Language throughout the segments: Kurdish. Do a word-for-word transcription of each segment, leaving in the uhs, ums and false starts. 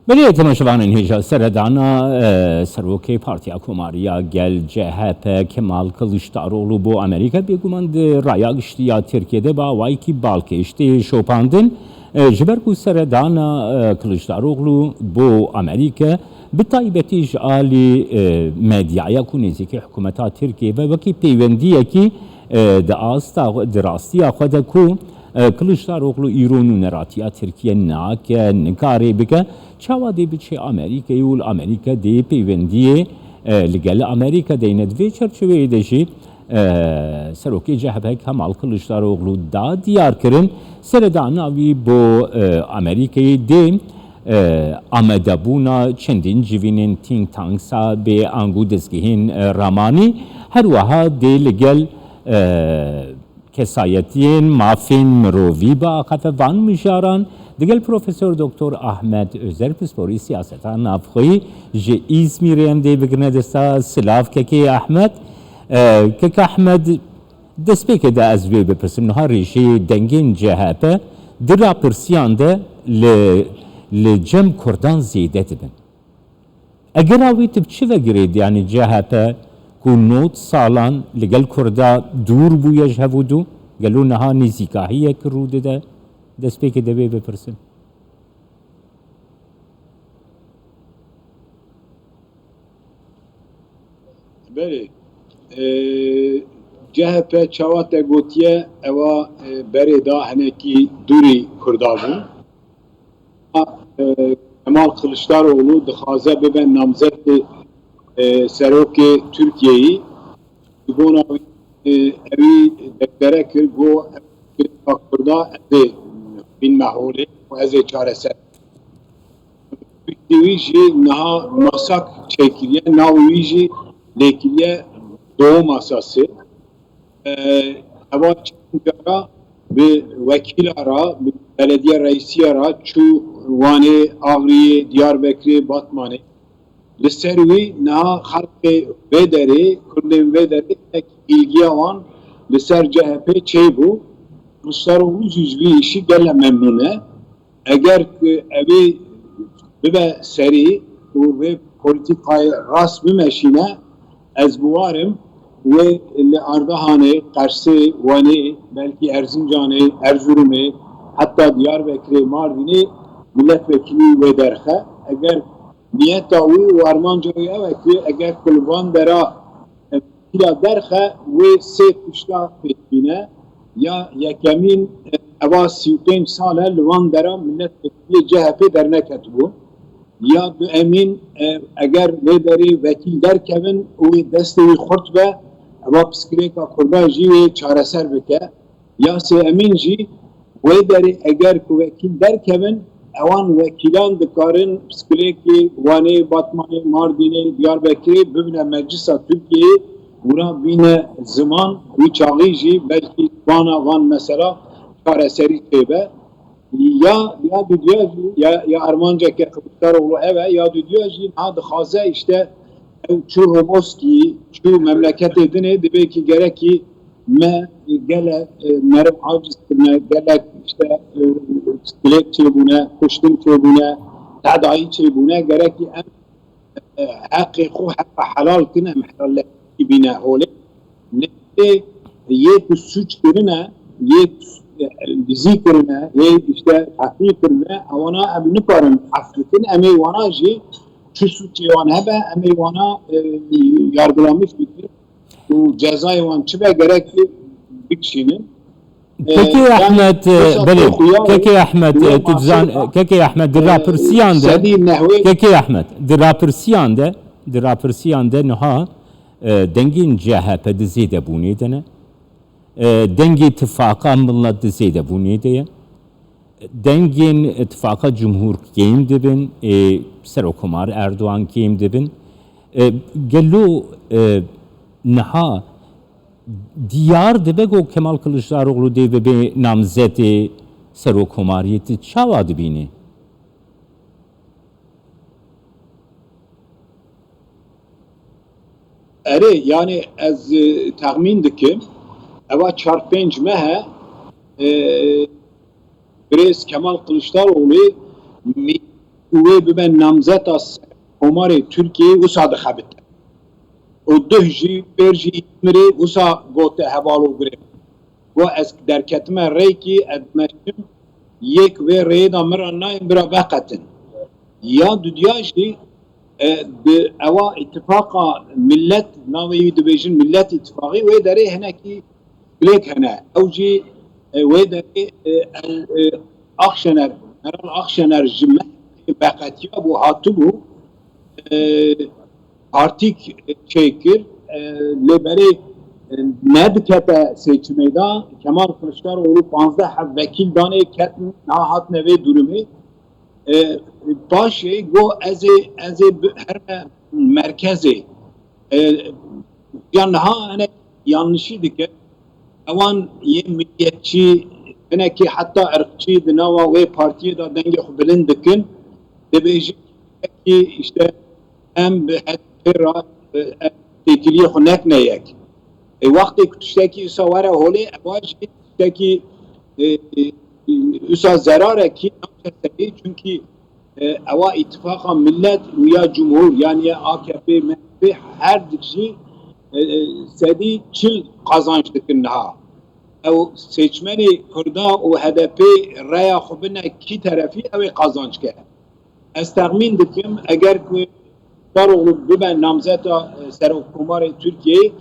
Belê, temaşevanên hêja seredana, e, serokê Partiya Komariya Gel, C H P, Kemal Kılıçdaroğlu bo Amerîka bêguman di raya giştî ya Tirkiyê de bi awayekî balkêş tê şopandin. E, ji ber ku seredana, e, Kılıçdaroğlu bo Amerîka, bi taybetî ji alî, e, medyaya ku nêzîkî hikûmeta Tirkiyê ve wekî peywendiyekî, e, di asta xwe, di rastiya xwe de ku, e, Kılıçdaroğlu îro nûneratiya Tirkiye nake, nikare bike, çawa dê biçe Amerîkayê û li Amerîka dê peywendiyê, e, li gel Amerîka deyne. Di vê çerçeveyê de jî, e, serokê C H P Kemal Kılıçdaroğlu da diyar kirin, seredana wî bo, e, Amerîkayê dê, e, amadebûna çendîn civînên think tanksa bê, ango dezgehên, e, ramanî, her wiha dê li gel, e, kesayetiyên mafên mirovî biaxife. Van mijaran digel Profesor Doktor Ahmet Özer, pisporê siyaseta navxweyî ji Îzmîrê em dê bigirine desta. Silav kekê Ahmet. E, kek Ahmet, destpêkê de ez wê bipirsim, niha rêjeyê dengên C H P di rapirsiyan de li, li cem Kurdan zêde dibin. Egera wî tu bi çi ve girêdî, yanî C H P ku nod salan li gel Kurda dûr bûye ji hev û du, gelo niha nêzîkahiyek rû dide? Destpêkê de wê bipirsin. Belê. Ee, C H P çawa te gotiye, ewa, e, berê da hinekî dûrî Kurda bû. E, Kemal Kılıçdaroğlu dixwaze bibe namzetê, e, serokê Tirkiyeyî. Ji bona wî, e, ewî deklare kir, got, "Ev Kurda ez ê bînme holê û ez ê çareser." Piştî wî jî niha masak çêkiriye, navê wî jî lêkiriye doğu masası. E, Eva çend cara bi wekîla ra, bi belediye reîsiya ra çû Wanê, Axriyê, Diyarbekirê, Batmanê. Li ser wî niha xelkê vê derê, Kurdên vê derê hinek îlgiya wan li ser C H P çêbû. Kiliçdaroglu jî ji vî îşî gele memnûn e. Eger ku evê bibe serî û vê polîtîkayê rast bimeşîne, ez bi war im wê li Ardahanê, Qersê, Wanê, belkî Erzincanê, Erzurumê, heta Diyarbekirê, Mardînê milletvekilî wê derxe. Eger niyeta wî û armanca wî ew e ku eger ku li van dera pîla derxe, wê sê tişta pêk bîne. Ya yekemîn, eva sî û pênc sal e li van dera milletvekiliyê C H P derneketibû. Ya duemîn, e, eger vê derê wekîl derkevin û wê destê wî xurt be, eva piskilêka Kurda jî wê çareser bike. Ya sêemîn jî, wê derê eger ku wekîl derkevin, ewan wekîlan dikarin piskilêkê Wanê, Batmanê, Mardînê, Diyarbekirê bibine Meclisa Tirkiyeyê, wira bîne ziman, wî çaxî jî belkî vana van mesela çareserî çêbe. Ya, ya duduya jî, ya, ya armanceke Kiliçdaroglu ev e, ya duduya jî niha dixwaze îşte ew çû Roboskî, çû memleketê dinê, dibê ki gerekî me gele, e, meriv aciz kirine, gelek îşte, e, piskilêt çêbûne, kuştin çêbûne, tedayî çêbûne, gerekî em, e, heqê xwe heqa helal kin, em helalekî bîne holê. Lê yê ku sûc kirine, yê, e, dizî kirine, yê îşte qetlî kirine, ewana em nikarin ef bikin, em ê wana jî çi sûcê wan hebe, em ê wana, e, yargılamış bikin û cezayê wan çi be gerek bikişînin. E, Kekê yani Ehmed, e, wisa belê, tê xuya û Kekê Ehmed, e, tu dizan, e, Kekê Ehmed, di e, rapirsiyan de, sedî nehwê Kekê Ehmed, di rapirsiyan de, di rapirsiyan de niha, e, dengên C H P di zêdebûnê de ne. E, dengê tifaqa milet di zêdebûnê de ye. Dengên tifaqa cumhur kêm dibin, ê Serokomar Erdogan kêm dibin. E, gelo, e, niha diyar dibe ku Kemal Kiliçdaroglu dê bibe namzetê serokomariyê, tu çawa dibînî? Erê, yani ez, e, texmîn dikim, eva çar pênc meh e, e, birêz Kemal Kiliçdaroglu mî-, wê bibe namzeta Serokkomarê Tirkiyeyê, wisa dixebite. Û duh jî, pêr jî Îzmirê wisa gote heval û gurê. Got, ez derketime rêkî, ez meşim, yek vê rêyê de min re nayên, bira veqetin. Ya dudiya jî, e, bi ewa îtifaqa millet, navê wî dibêjin Millet Îtifaqî, wê derê hinekî bilêk hene. Ew jî, e, wê derê, e, ew, e, Akşener, Meral Akşener ji me veqetiya bû, hatibû, e, partîk çêkir, e, lê berê, e, nedikete seçimê de Kemal Kiliçdaroğlu panzdeh heb vekîl danê, ketin, niha hatine vê durumê. E, paşê got, ez ê, ez ê bi-, herme merkezê. E, ya niha hinek yanlişî dike. Ewan yê milliyetçî, hinekî heta irqçî di nava wê partiyê de dengê xwe bilind dikin. Dibêjin, belkî işte em bi H D P re, e, em têkiliyê xwe nekine yek. E, wextê ku tiştekî wisa were holê, ewa jî tiştekî, e, e, wisa zerarekî naçe serî, çunkî, e, ewa îtifaqa millet û ya cumhur, yanî ya A K P, M H P, her dikî, e, e, sedî çil qazanç dikin niha. Ew seçmenê Kurda û H D P reya xwe bine kî terefî, ew ê qazanc ke. Ez texmîn dikim, eger ku Kiliçdaroğlu bibe namzeta, e, Serokkomarê Tirkiyeyê,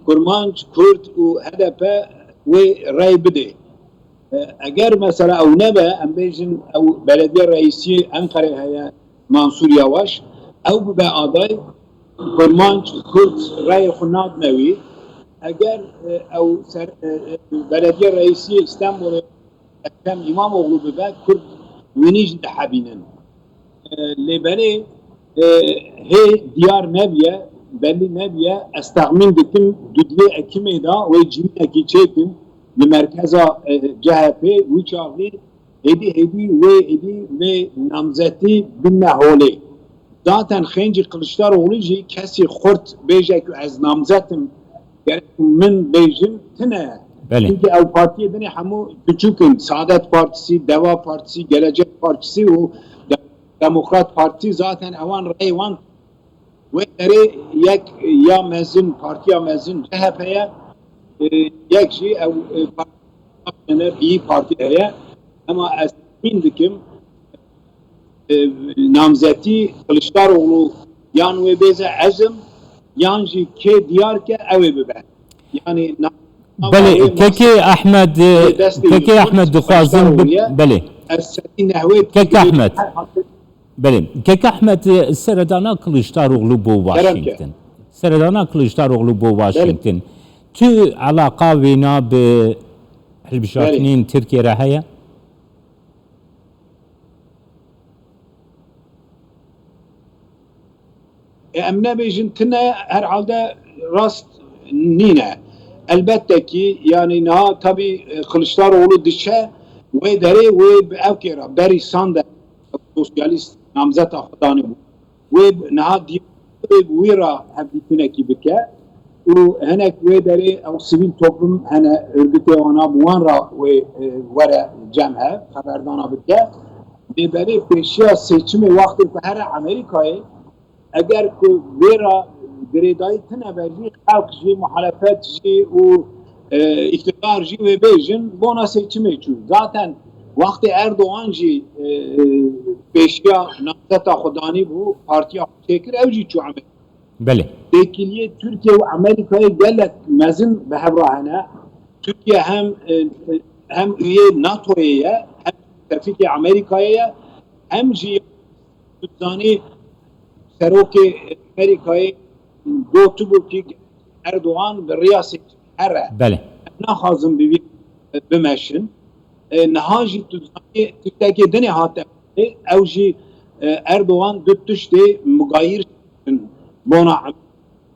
Kurmanc, Kurd û H D P wê rey bidê. E, eger mesela ew nebe, em bêjin ew belediye reîsiyê Enqerê heye, Mansur Yavaş, ew bibe aday, Kurmanc, Kurd reyê xwe nadine wî. Eger, e, ew ser, e, e, belediye reîsiyê Îstanbulê Ekrem İmamoğlu bibe, Kurd winî jî dihebînin. E, lê belê, e, hê diyar nebiye, belî nebiye, ez texmîn dikim dudiyê Ekimê de wê civînekî çêkin li merkeza, e, C H P, wî çaxî hêdî hêdî wê êdî vê namzetî bine holê. Zaten xêncî Kiliçdaroğlu jî kesî xurt bêje ku ez namzetim, gerek min bêjin, tine. Belê. Çunkî ew partiyê dinê hemû biçûk in. Saadet Partisi, Deva Partisi, Gelecek Partisi û De-, Demokrat Partisi, zaten ewan rey wan wê derê yek ya mezin, partiya mezin C H P ye, e, yek jî ew, e, partiyê bî partî heye. Ema ez min dikim, e, namzetî Kiliçdaroğlu yan wê bêze ezim, yan jî kê diyar ke ew ê bibe. Yani na-, Belê, navê Kekê Ehmed, e, destê Kekê Ehmed dixwazim bi-, Kiliçdaroğlu ye. Belê. Ez serî nehwê Kek Ehmed. Belê. Kek Ehmed, e, seredana Kiliçdaroğlu bo Kerem ke. Washington. Seredana Kiliçdaroğlu bo Belê. Washington. Tu alaqa wêna bi hilbijartinên Belê. Tirkiye re heye? E, em nebêjin tine, herhalde rast nîne. Elbette ki, yani niha tabii, e, Kılıçdaroğlu diçe wê derê wê bi ev kêra berî Sanders sosyalist namzeta xwe danî bû. Wê niha di-, wê bi wî re hevdîtinekî bike û hinek wê derê ew sivîl toplum hene, örgütê wana bi wan re wê, e, were cem hev, xeberdana bike. Lê berê pêşiya seçimê wextê ku here Amerîkayê, eger ku vê re girêdayî tine be jî, xelk jî, muhalefet jî û, e, îktidar jî wê bêjin bona seçimê çû. Zaten wextê Erdogan jî, e, pêşiya namzeta xwe danî bû, partiya xwe çêkir, ew jî çû Amerîka. Belê. Têkiliyê Tirkiye û Amerîkayê gelek mezin bi hev re hene. Tirkiye hem, e, hem üyê NATO'yê ye, hem müttefikê Amerîkayê ye, hem jî tu zanî serokê Amerîkayê gotibû ki Erdogan bi riya seçim here. Belê. Em naxwazin bi vî bimeşin. E, niha jî tu zanî tiştekê dinê hate. Ew jî, e, Erdogan du tiştê mugayîr in bona,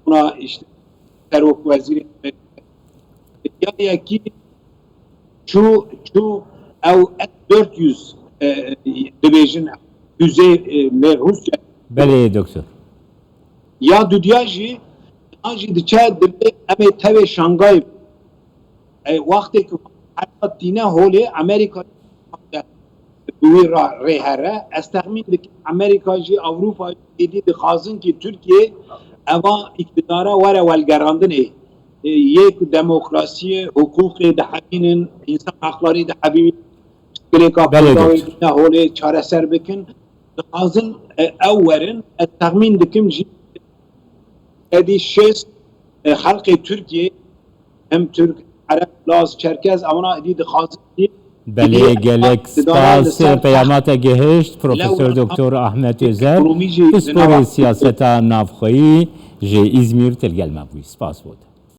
bona işte serok wezîrê. Ya yekî çû, çû ew S dört yüz, e, dibêjin füze, e, li Rûsya. Belê doktor. Ya dudiya jî, ya jî diçe dibê em ê tevê Şangay. E, wextê ku herba tîne holê Amerîka, e, wî ra rê here. Ez texmîn dikim Amerîka jî, Ewropa jî êdî dixwazin ki Tirkiye eva îktidara were welgerandinê. E, yê ku demokrasiyê, hiqûqê dihevînin, însan heqlarî dihevînin, muşkilêka Belê Kurda wê goç. Bîne holê çareser bikin. Dixwazin, e, ew werin, ez texmîn dikim jî sedî şêst, e, xelqê Tirkiye, hem Tirk, Ereb, Laz, Çerkez, ewana êdî dixwazin jî Belê, gelek spas. Peyama te gihişt, Profesor Doktor Ahmet Özer, pisporê siyaseta navxweyî ji Îzmîr, til gel me bûyî. Spas bot.